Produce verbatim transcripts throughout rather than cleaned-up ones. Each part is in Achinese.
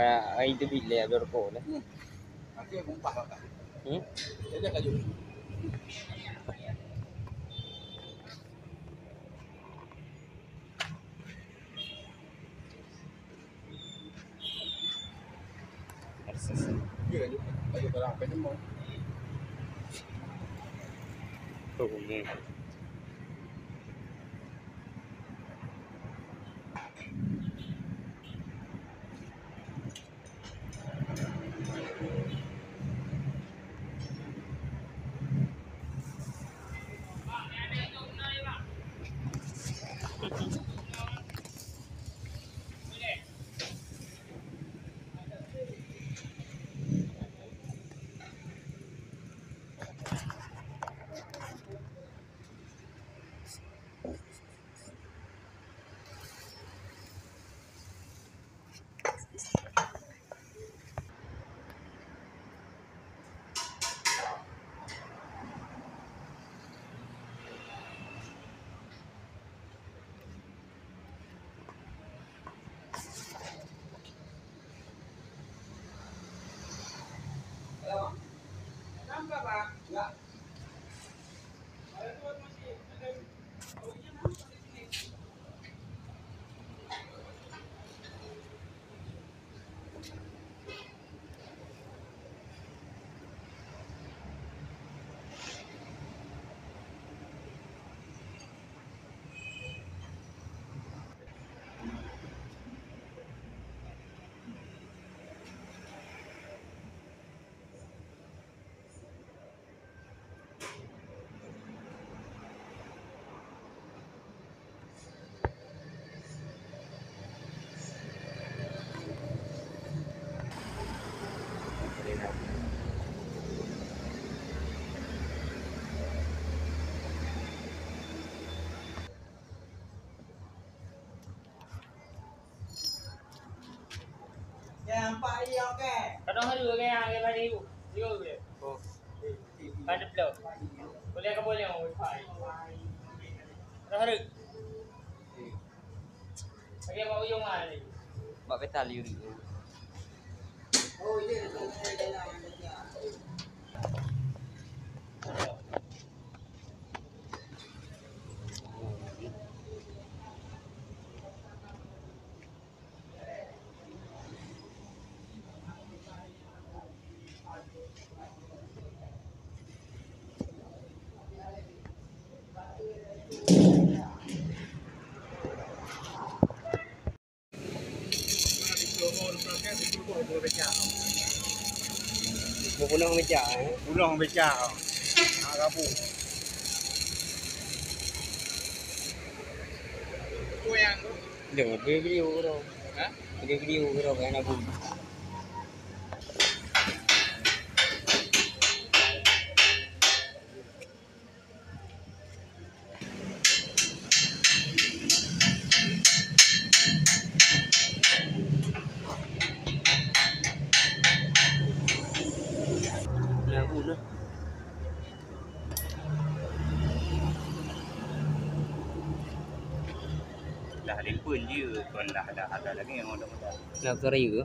Ah, itu bila ada rokok lah. Hmm. Nanti aku empat lah. Hmm? Jadi laju. Kadang hari orang yang ada hari itu. Dia boleh. Oh. Pada blok. Boleh ke boleh wifi? Kadang hari. Bagi apa ujung hari? Bak peta liur. Oh, iya. Beupunong beca, eh? Punong beca. Ha, rabu. Deng, beli-beli urang. Ha? Beli-beli urang, kan, rabu. Lagu nah. Dah limpeun je, kon dah, dah, dah lagi yang muda-muda. Dah kering ke?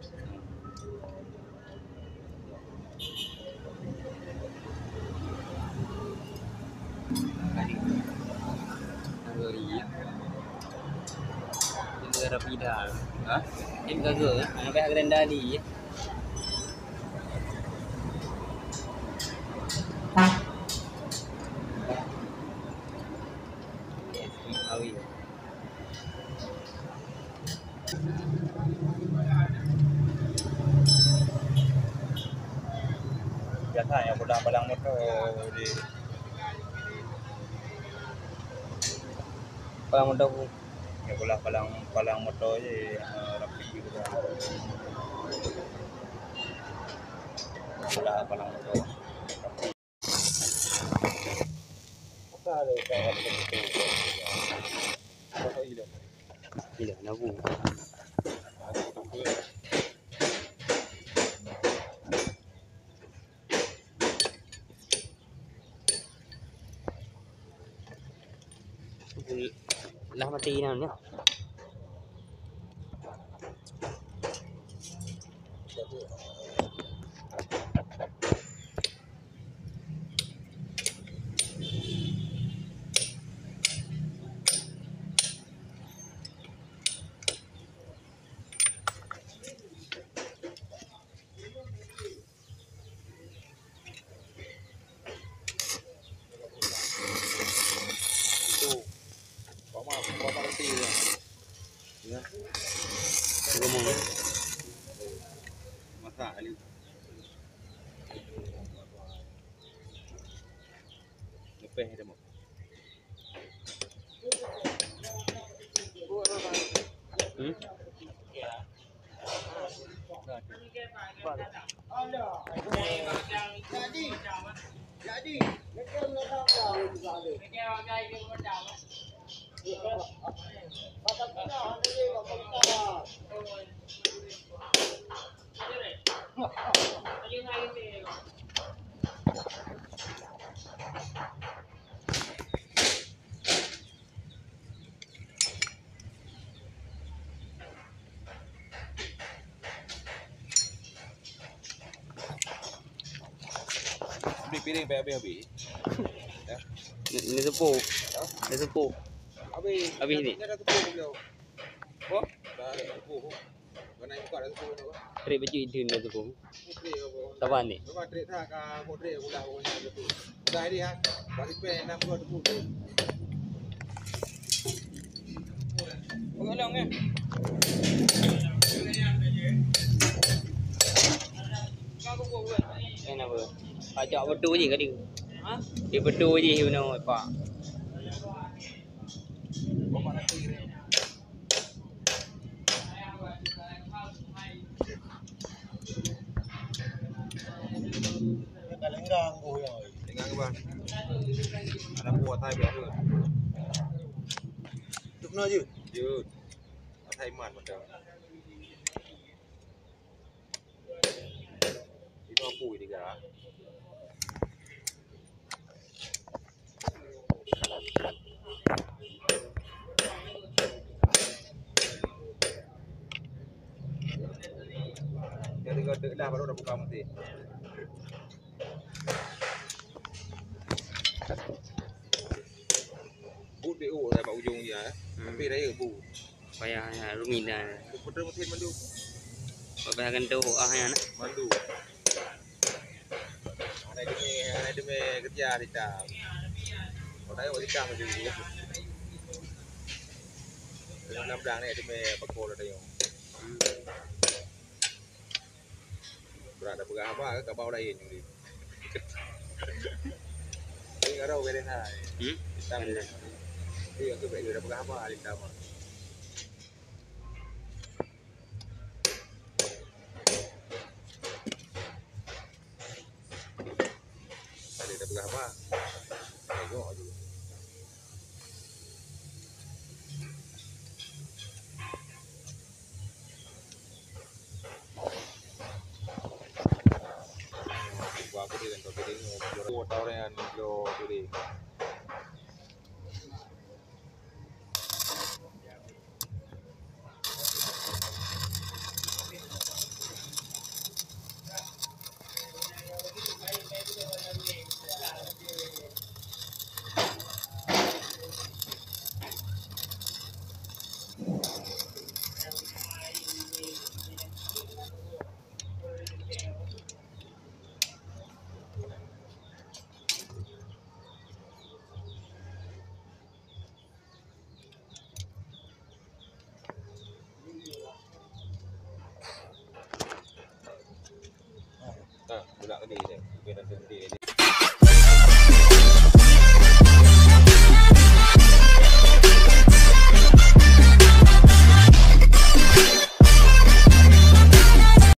Ini negara pindah. Ha? Ini gagal, eh? Anak payah gerendali, eh? Biasa yang pulang palang motor di palang motor, yang pulang palang, palang motor je, eh, rapi juga. Pulang palang motor. Gila, nabu. Lah mati nan ya. Hmm? Beli piring payah habis-habis. Ya. Ni, ni sepuh. Ha? Ni sepuh. Habis. Habis ni. Ni dah sepuh beliau. Oh? Dah sepuh. Kena buka dah sepuh tu. Trek baju itu ni sepuh. Sabar ni. Sabar trek tak, ah, mau trek pula pokoknya gitu. Udah ini ya. Balik pe enam dua tu. Tolong ya. Kenapa? Ajak betul je kali. Ha? Dia betul je you know, Pak. Lenggang ke, Bang? Ada buat hai biasa. Tu kena je. Jut. Asai man macam. Ini apa ini kah? Jadi kau dah baru dah buka mesti. But B O lah bak ujong dia, eh. Hmm. Tapi raya but. Payah ya, rumit dah. Komputer mesin mandu. Payah kan tu ah ya nak. Mandu. Anak demi, anak demi kerja kita. Kau tahu kita mandu. Dengan enam belas ni demi pakol ada yang. Hmm. Brat dah peugah haba ke kabau lain ni. Ni garau ke dah. Hmm? Hitam ni. Ni aku bek dah peugah haba hitam. Tadi dah peugah haba. Tengok je. Ha, pula ke dia.